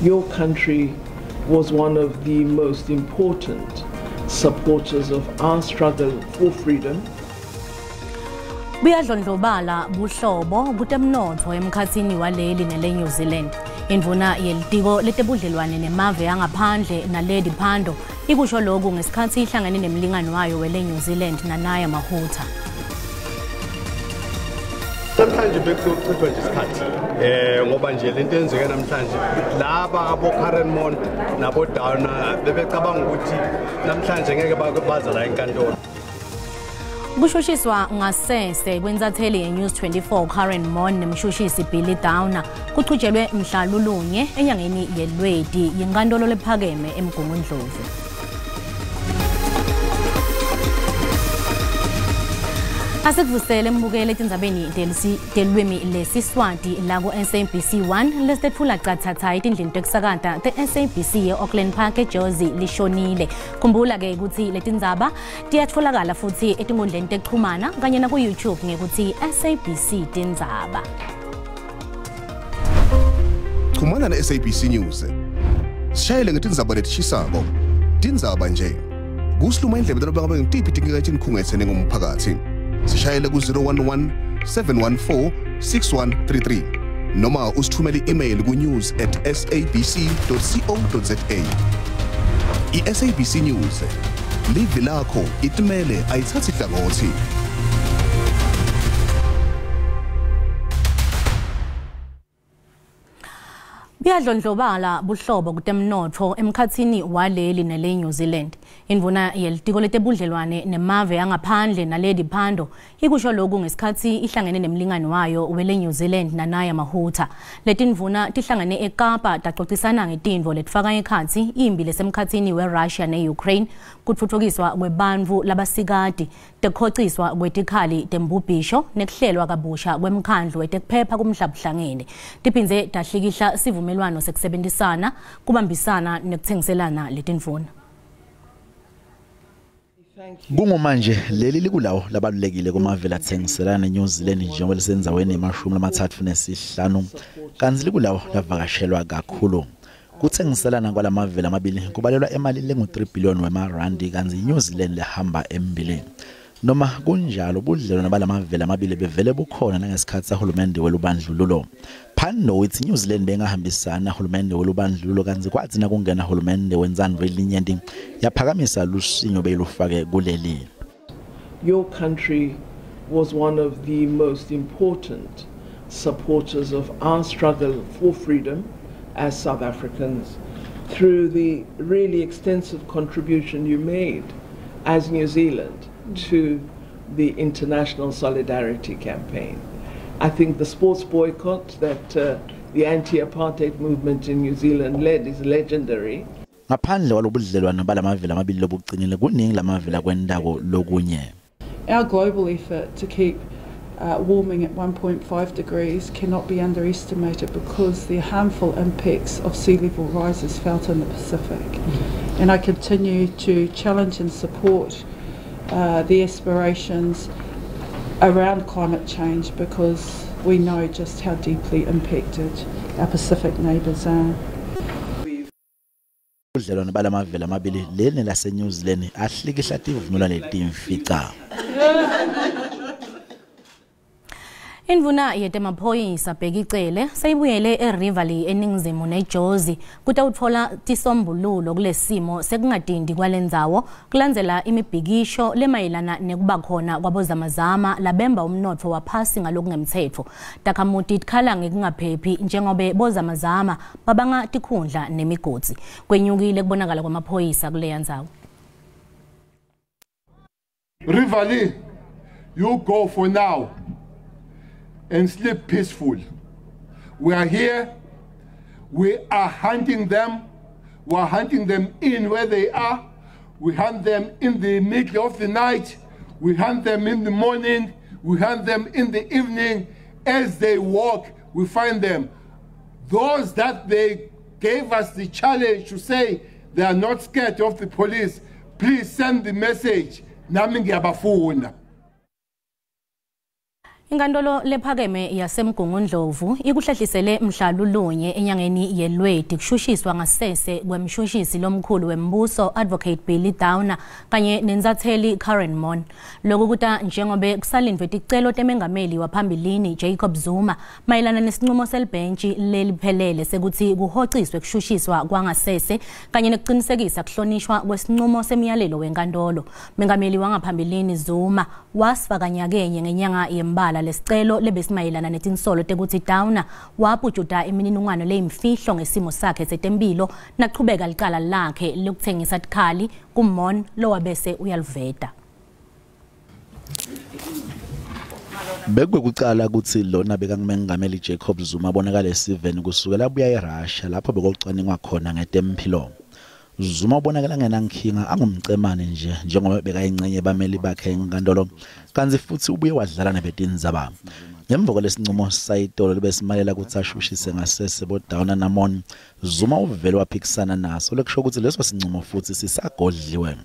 Your country was one of the most important supporters of our struggle for freedom. Buyadlondlobala buhlobo kutemnotfo emkhatsini waleli nele-New Zealand. Indvuna yelitiko letebudlelwane nemave angaphandle Naledi Pandor ikusho lokhu ngesikhathi ihlangene nemlingani wayo wele-New Zealand Nanaia Mahuta. Namhlanje bekuzochithwa nje isikhathi ngoba nje lento eyenzeke namhlanje laba abo Karen Mond nabo Downer bebecabanga ukuthi namhlanje ngeke baze la enkantolo. Kushushiswa ngasese kwintatheli ye-News 24 Karen Maughan nemshushisi Billy Downer kuchutshelwe mhla lulunye enyangeni yeLweti yinkantolo lephakeme eMgungundlovu. Asikuvusele mbukele etindzabeni telwimi lesiswati la ku-SABC 1 lesitetfula cathatha etindlini tekusakata te-SABC ye-Auckland Park eJozi lishonile. Khumbula-ke ukuthi letindzaba tiyatfolakala futhi etinkundleni tekuchumana kanye naku-YouTube ngekuthi SABC Tindzaba. Chumana na-SABC News. Sishayele ngetindzaba letishisako. Tindzaba nje. Kusiluma indlebe noma ngabe ngitiphi tinkinga etinikhungethe nengumphakathi. Sishayele ku-011 714 6133 noma usithumele i-email ku-news@sabc.co.za. I-SABC News. Live lakho itimele ayithathi hlangothi. Buyadlondlobala buhlobo kutemnotfo emkhatsini waleli nele New Zealand. Indvuna yelitiko letebudlelwane nemave angaphandle Naledi Pandor ikusho lokhu ngesikhathi ihlangene nemlingani wayo wele New Zealand Nanaia Mahuta. Letindvuna tihlangene eKapa tacocisana ngetintfo letifaka ekhatsi imbi lesemkhatsini weRussia neUkraine, kutfutfukiswa kwebantfu labasikati, tekukhociswa kwetikhali tembubhisho nekuhlelwa kabusha kwemkhandlu wetekuphepha kumhlabuhlangene. Tiphindze tahlikihla sivumelwano sekusebentisana, kubambisana nekuthengiselana letindvuna. Kungomanje leli likulawo labalulekile kumave lathengiselana neNew Zealand njengoba lisendzaweni ye-35 kantsi likulawo lavakashelwa kakhulu. Kuthengiselana kwalamave lamabili kubalelwa emalini lengu-3 billion wemarandi kantsi iNew Zealand lehamba embili. Noma kunjalo budlelwano balamave lamabili bevele bukhona nangesikhathi sahulumende welubandlululo. Pandor itsi New Zealand bengahambisana nahulumende welubandlululo kantsi kwatsi nakungena hulumende wentsandvo yelinyenti yaphakamisa lusinyo beyilufake kuleli. Your country was one of the most important supporters of our struggle for freedom as South Africans through the really extensive contribution you made as New Zealand to the International Solidarity Campaign. I think the sports boycott that the anti-apartheid movement in New Zealand led is legendary. Ngaphandle kwalobudlelwano balamave lamabili lobuqinile kuningi lamave lakwentako lokunye. Our global effort to keep warming at 1.5 degrees cannot be underestimated because the harmful impacts of sea level rise is felt in the Pacific. And I continue to challenge and support the aspirations around climate change because we know just how deeply impacted our Pacific neighbours are. Budlelwano balamave lamabili leli lase New Zealand ahlikihla tivumelwano letimfica. Indvuna yetemaphoyisa Bheki Cele seyibuyele eRiverlea eningizimu neJozi kutawutfola tisombululo kulesimo sekungatindi kwalendzawo kulandzela imibhikisho lemayelana nekuba khona kwabozamazama labemba umnotfo waphasi ngalokungemtsetfo. Takhamuti tikhala ngekungaphephi njengobe bozamazama babanga tikhundla nemigodzi. Kwenyukile kubonakala kwamaphoyisa kuleya ndzawo. Riverlea, you go for now and sleep peaceful. We are here, we are hunting them, we are hunting them in where they are, we hunt them in the middle of the night, we hunt them in the morning, we hunt them in the evening. As they walk, we find them. Those that they gave us the challenge to say they are not scared of the police, please send the message. Nami ngiyabafuna. Inkantolo lephakeme yaseMgungundlovu ikuhlehlisele mhla lulunye enyangeni yeLweti kushushiswa ngasese kwemshushisi lomkhulu wembuso Advocate Billy Downer kanye nentsatseli Karen Maughan. Lokhu kuta njengobe kusalindvwe ticelo temengameli waphambilini Jacob Zuma mayelana nesinqumo selibhentshi leliphelele sekuthi kuhociswe kushushiswa kwangasese kanye nekucinisekisa kuhlonishwa kwesinqumo semiyalelo wenkantolo. Mengameli wangaphambilini Zuma wasifaka nyakenye ngenyanga yembala lesicelo lebesimayelana netinsolo tekuthi Downer wabhujuda imininingwane leyimfihlo ngesimo sakhe setempilo naqhubeka licala lakhe lokuthengisa tikhali kuMon lowabese uyaluveta. Bekwekucala kutsi lona bekangumengameli Jacob Zuma abonakala esiveni kusukela abuya eRussia lapho bekocwaningwa khona ngetemphilo. Zuma ubonakala ngenankinga angumcemane nje njengoba bekayingcenye bameli bakhe enkantolo kantsi futhi ubuye wadlala nebetindzaba. Ngemva kwalesinqumo sayitolo lebesimalela kutsi ashushise ngasese boDowner naMon, Zuma uvele waphikisana naso lekusho kutsi leso sinqumo futhi sisagodliwe.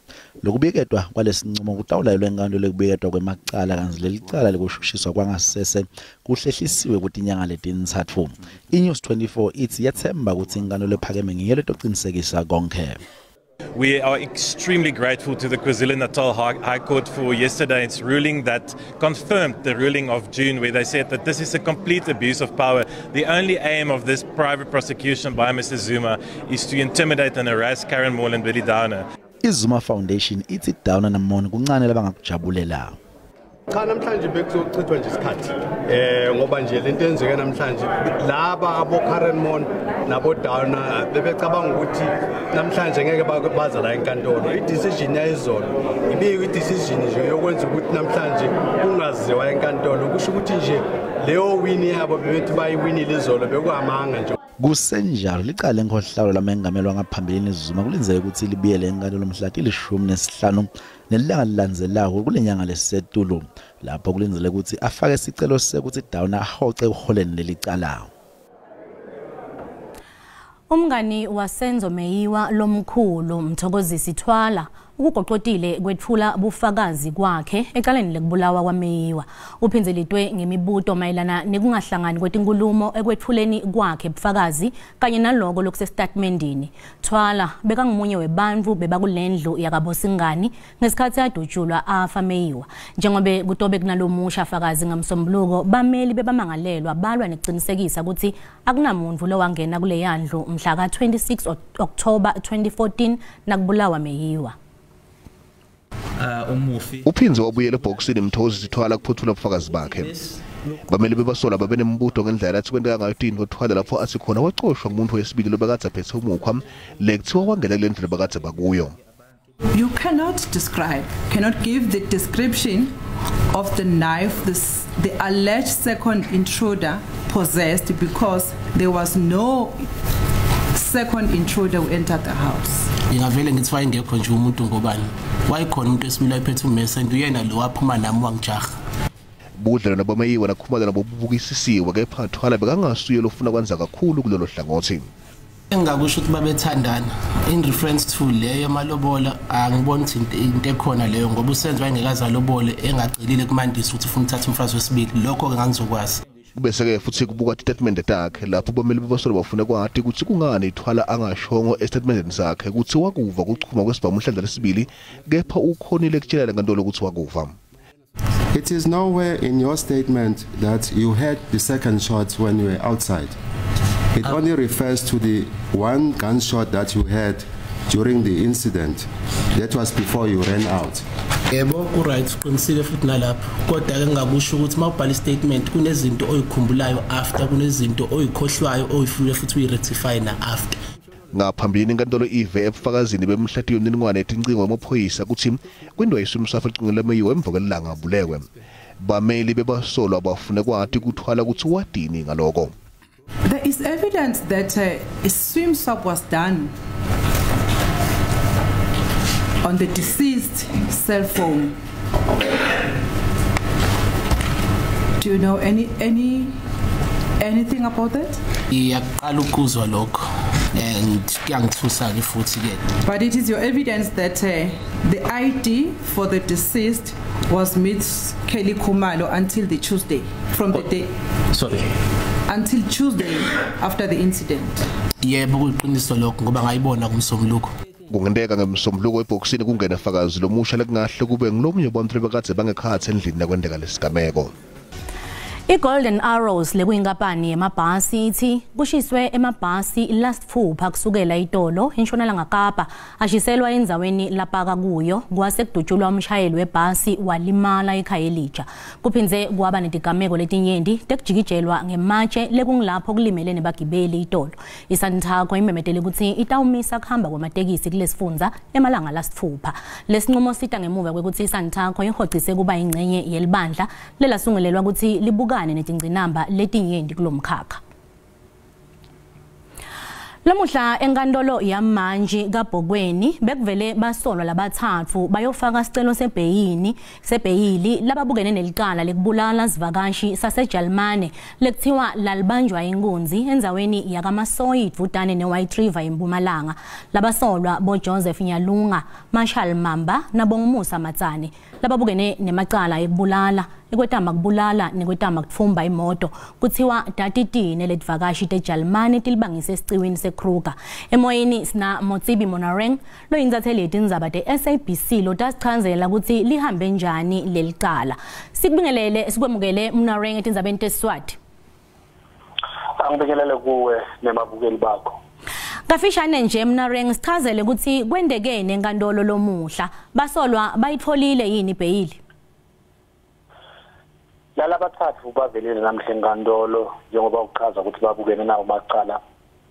Lokubiketwa kwalesinqumo kutawulayelwa enkantolo lekubiketwa kwemacala kantsi lelicala lekushushiswa kwangasese kuhlehlisiwe kutinyanga letintsatfu. iNews 24 itsi yetsemba kutsi inkantolo lephakeme ngiyo letocinisekisa konkhe. We are extremely grateful to the KwaZulu-Natal High Court for yesterday's ruling that confirmed the ruling of June, where they said that this is a complete abuse of power. The only aim of this private prosecution by Mr. Zuma is to intimidate and harass Karen Maughan and Billy Downer. IZuma Foundation itsi Downer naMon kuncane labangakujabulela. Cha namhlanje bekuzochithwa nje isikhathi ngoba nje lento eyenzeke namhlanje laba abo Karen Maughan nabo Downer bebecabanga ukuthi namhlanje ngeke baza la enkantolo. I-decision yayizolo ibike i-decision nje yokwenza ukuthi namhlanje kungaziwa enkantolo, kusho ukuthi nje leyo win yabo bebethi bayiwinile izolo bekuhamanga nje. Kusenjalo licala enkhohlakalo lamengameli wangaphambilini Zuma kulindzeleke ukuthi libuyele enkantolo mhla ti-15 nelilanga lilandzelako kulenyanga lesetulu lapho kulindzeleke ukuthi afake sicelo sekuthi Downer ahoce ekuholeni lelicala. Umngani waSenzo Meyiwa lomkhulu Mthokozisi Thwala ukugoqotile kwetfula bufakazi kwakhe ecaleni lekubulawa kwaMeyiwa. Uphinzelitwe ngemibuto mayelana nekungahlangani kwetinkulumo ekwetfuleni kwakhe bufakazi kanye naloko lokusestatimendini. Thwala bekangumunye webantfu bebakulendlu yakabosingani ngesikhathi adutshulwa afa Meyiwa. Njengobe kutobe kunalomusha fakazi ngamsombuluko, bameli bebamangalelwa balwa nekucinisekisa ukuthi akunamuntu lowangena kule yandlu mhla ka-26 October 2014 nakubulawa Meyiwa. Uphinze wabuyela ebhokisini Mthokozisi Thwala kuphothula ubufakazi bakhe. Bameli bebasola babe nembuto ngendlela athi kwenteka ngayo tintfo Thwala lapho athi khona wacoshwa ngumuntu wesibili lobekadze aphethe umukhwa lekuthiwa wangena kule ndlu lebekadze bakuyo. You cannot describe, cannot give the description of the knife the alleged second intruder possessed because there was no second intruder who entered the house. Ngingavele ngithi wayengekho nje umuntu ngobani. Wayekhona umuntu esimile wayephethe ummese and uyena lo waphuma nami wangijaha. Budlelwano baMeyiwa naKhumalo nabo bubukisisiwe kepha Thwala bekangasuye lofuna kwenza kakhulu kulolo hlangothi. Engakusho ukuthi babethandana in reference to leyo malobola angiboni ukuthi into ekhona leyo ngoba uSenzo wayengekaze alobole engacelile kuMandisa ukuthi ufuna ukuthatha umfazi wesibili, lokho ke ngangizokwazi. Kubese-ke futhi kubuka titatimende takhe lapho bameli bebasolwa bafuna kwati ukuthi kungani Thwala angashongo esitatimendeni sakhe ukuthi wakuva kuchuma kwesibhamu uhlandla lesibili kepha ukhonile kutshela lenkantolo ukuthi wakuva. It is nowhere in your statement that you heard the second shot when you were outside. It only refers to the one gunshot that you heard during the incident. That was before you ran out. Yebo, ku-right, uqinisile futhi nalapho. Kodwa ke ngingakusho ukuthi mawubhala istatement kunezinto oyikhumbulayo after, kunezinto oyikhohlwayo oyifuna futhi uyirectify na after. Ngaphambilini inkantolo ive ebufakazini bemhlati yomniningwane etincingo yamaphoyisa ukuthi kwindawo yesumsafa ecingo laMeyiwa emva kwelanga abulewe. Bameli bebasolwa bafuna kwati kuThwala ukuthi wadini ngaloko. There is evidence that a swim swap was done on the deceased cell phone. Do you know anything about that? Iyaqala ukuzwa lokho and kuyangithusa ke futhi ke. But it is your evidence that the ID for the deceased Was Miss Kelly Khumalo until the Tuesday, from the day Sorry. Until Tuesday after the incident. Yebo, kuyiqiniso lokho ngoba ngayibona kumsombuluko. Kungenteka ngemsombuluko ebhokisini kungena fakazi lomusha lekungahle kube ngulomunye webantfu lebekadze bangekhatsi endlini nakwenteka lesigameko. I-Golden Arrows lekuyinkampani yemabhasi ithi kushiswe emabhasi lasitfupha kusukela itolo eNtshonalanga Kapa, ashiselwa endzaweni lapaka kuyo, kwase kudutshulwa umshayeli webhasi walimala eKhayelitsha. Kuphindze kwaba netigameko letinyenti tekujikijelwa ngematshe lekungilapho kulimele nebagibeli itolo. ISantaco imemetele kutsi itawumisa kuhamba kwematekisi kulesifundza emalanga lasitfupha. Lesinqumo sita ngemuva kwekutsi iSantaco ihocise kuba ingcenye yelibandla lelasungulelwa kutsi libukane netingcinamba letinyenti kulomkhakha. Lamuhla enkantolo yamanje kaBhokweni bekuvele basolwa labathathu bayofaka sicelo sebheyili lababukene nelicala lekubulala sivakashi saseJalimane lekuthiwa lalibanjwa inkunzi endzaweni yakaMasoyi dvutane neWhite River eMpumalanga. Labasolwa bo Joseph Nyalunga, Marshall Mamba naBongumusa Matsane lababukene nemacala ekubulala, ekwetama kubulala nekwetama kutfumba imoto. Kuthiwa tatitine letivakashi teJalimane tilibangise esiciwini seKruger. Emoyeni sina Motsibi Monareng loyintsatheli yetindzaba te-SABC lotasichazela ukuthi lihambe njani lelicala. Sikubingelele, sikwemukele Monareng etindzabeni teSiswati. Angibingelele kuwe nemabukeli bakho. Kafishane nje Monareng, sichazele ukuthi kwendekene enkantolo lomuhla, basolwa bayitfolile yini ibheyili? Laba bathathu bavelele namhla enkantolo njengoba uchaza ukuthi babukene nawo macala,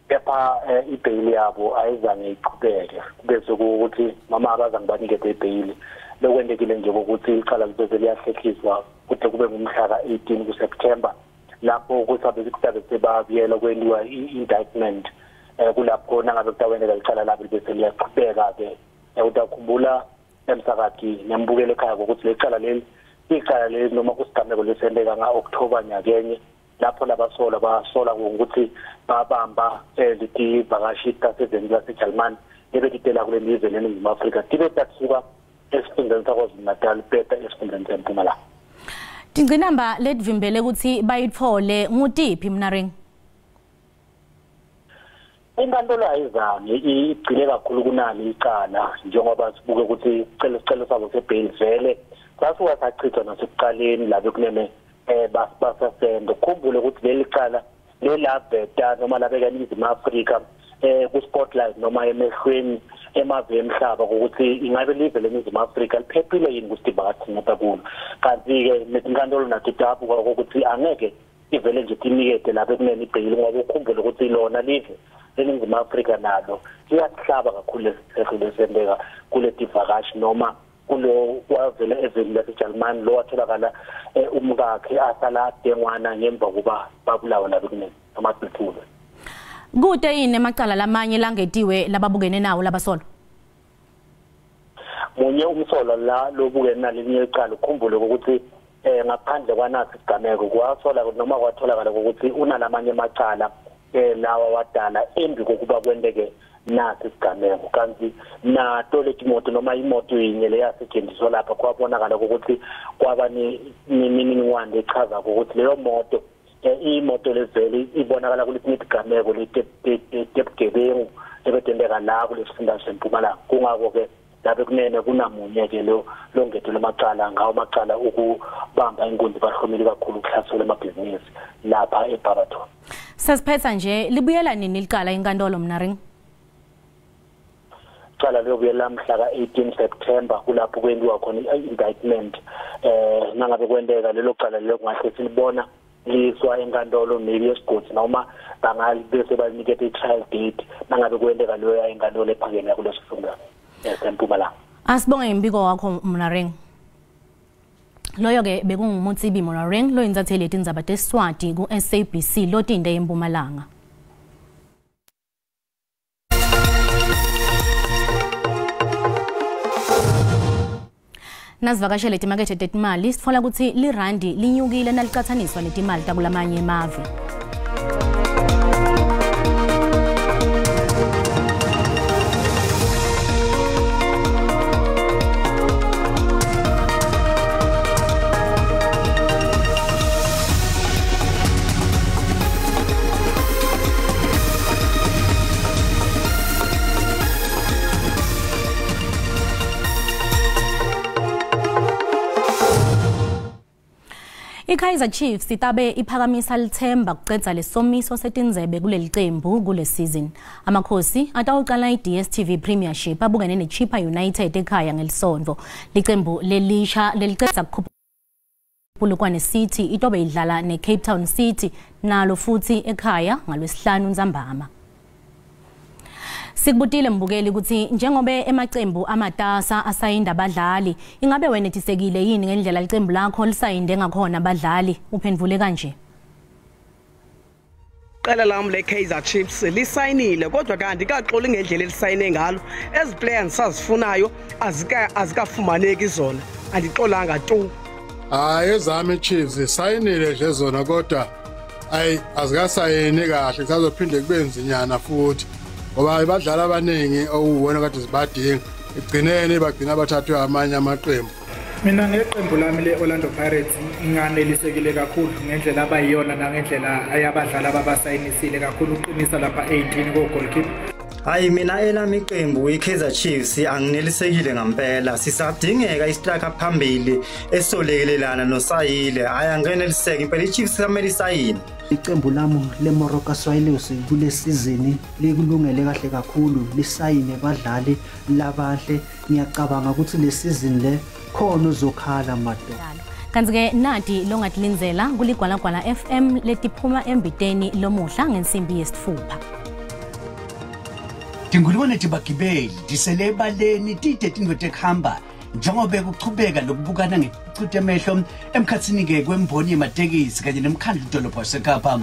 kepha ibheyili yabo ayizange iqhubeke, bese ukuthi mama abazange banikeze ibheyili. Lokwendekile nje ukuthi icala libese liyahlehliswa kude kube ngumhla ka-18 kuSeptember, lapho kusabe kutabe sebabuyela kwentiwa i-indictment. Kulapho nangabe kutawenteka licala labo libese liyaqhubeka-ke. Utakhumbula emsakati nembukelo ekhaya ukuthi lecala leli icala leli noma kusigameko lesenteka nga-October nyakenye, lapho labasola basola ngokuthi babamba letivakashi taseveni laseJalimane lebetitela kule lizwe leNingizimu Afrika tibe tasuka esifundeni saKwaZulu-Natal beta esifundeni seMpumalanga. Tingcinamba letivimbele ukuthi bayitfole ngutiphi Mnareng? Inkantolo ayizange igcile kakhulu kunali icala njengoba sibuke ukuthi isicelo sabo sebheyili vele sasuka sachithwa nasekuqaleni labe kunene basasende. Ukhumbule ukuthi leli cala lelaveta noma labeka iNingizimu Afrika ku-spotlight noma emehlweni emave emhlaba ukuthi ingabe live leNingizimu Afrika liphephile yini ukuthi bakathingata kulo. Kanti-ke netinkantolo nato tabuka ukuthi angeke ivele nje tinikete lapho kunene ibheyili, ngoba ukhumbule ukuthi lona live leNingizimu Afrika nalo liyasihlaba kakhulu lesehlo lesenteka kuletivakashi noma kulo wavela eveni laseJalimane lo watholakala umkakhe asala dengwana ngemva kuba babulawa labo kunene amaduthulo. Kude yini emacala lamanye langetiwe lababukene nawo labasolwa? Munye umsolwa la lobukene nalinye icala, ukhumbule ukuthi ngaphandle kwanasi isigameko kwasola noma kwatholakala ukuthi unalamanye amacala lawa wadala embi kokuba kwenteke nasi isigameko. Kanti nato letimoto noma imoto yinye leyasetshenziswa lapha kwabonakala ukuthi kwaba nemininingwane echaza ukuthi leyo moto imoto levele ibonakala kuletinye tigameko letebugebengu lebetenteka la kulesifunda seMpumalanga. Kungako-ke lapho kunene kunamunye-ke lo longetelwe amacala ngawo amacala ukubamba inkunzi bahlomile kakhulu ukuhlasela amabhizinisi lapha eBarberton. Sesiphetha nje, libuyela nini licala inkantolo Mnaring? Icala liyobuyela mhla ka-18 September, kulapho kwentiwa khona i-indictment. Nangabe kwenteka lelo cala lelo kungahle silibona liswa enkantolo maybe yesigodi noma bese baliniketa i-trial date nangabe kwenteka leyo enkantolo ephakeme kulesifunda eseMpumalanga. Asibonge imbiko wakho Mnareng. Loyo ke bekunguMotsibi Monareng loyintsatheli yetindzaba teSiswati ku-SABC lotinde eMpumalanga. Nasivakashele timakethe tetimali sitfola kutsi lirandi linyukile nalicatsaniswa netimali takulamanye emave. I-Kaizer Chiefs itabe iphakamisa lithemba kucedza lesomiso setindzebe kuleli cembu kule season. Amakhosi atawucala i-DStv Premiership abukene ne-Chippa United ekhaya ngelisonto. Licembu lelisha lelicedza Polokwane City itobe idlala ne-Cape Town City nalo futhi ekhaya ngalwesihlanu ntsambama. Sikubutile mbukeli ukuthi njengobe emacembu amatasa asayinda abadlali, ingabe wenetisekile yini ngendlela licembu lakho lisayinde ngakhona abadlali? Uphendvule kanje. Iqela lam le-Kaizer Chiefs lisayinile, kodwa kanti kaxoli ngendlela elisayine ngalo. Ezi players ndisazifunayo azikafumaneki zona, andixolanga tu. Hayi, ezami i-Chiefs isayinile nje zona, kodwa ayi, azikasayini kahle, kusazophinde kube nzinyana futhi ngoba abadlali abaningi okuwubona kade zibadinga ekugcineni bagcina bathathwe amanye amaqembu. Mina ngeqembu lami le-Orlando Pirates nganelisekile kakhulu ngendlela abayiyona nangendlela ayabadlali ababasayinisile kakhulu uqinisa lapha 18 ko-goalkeeper. Hayi, mina elami iqembu i-Kaizer Chiefs anginelisekile ngampela. Sisadingeka i-striker phambili esizolekelelana noSayile. Hayi, angeneliseki impela, i-Chiefs kumele isayine. Icembu lami leMoroka Swallows kule season likulungele kahle kakhulu, lisayine badlali labahle. Ngiyacabanga ukuthi le season le khona uzokhala madoda. Kanti-ke nadi longatilindzela kuligwalagwala FM letiphuma embiteni lomuhla ngensimbi yesitfupha. Tinkulungwane tibagibeli tisele ebaleni tide tintfo tekuhamba njengoba kuchubeka lokubukana ngekuchutha emehlo emkhatsini-ke kwemboni yematekisi kanye nemkhandlu dolobha wasekapa.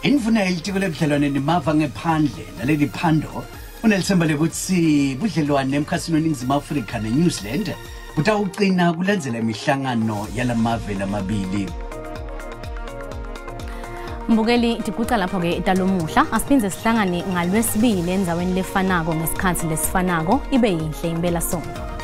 Indvuna yelitiko lebudlelwane nemava ngephandle Naledi Pandor unelitsemba lekutsi budlelwane emkhatsini weNingizimu Afrika neNew Zealand butawucina kulandzela imihlangano yalamave lamabili. Mbukeli, tiguca lapho-ke talomuhla. Asiphindze sihlangane ngalwesibili endzaweni lefanako ngesikhatsi lesifanako. Ibe yinhle impela sonto.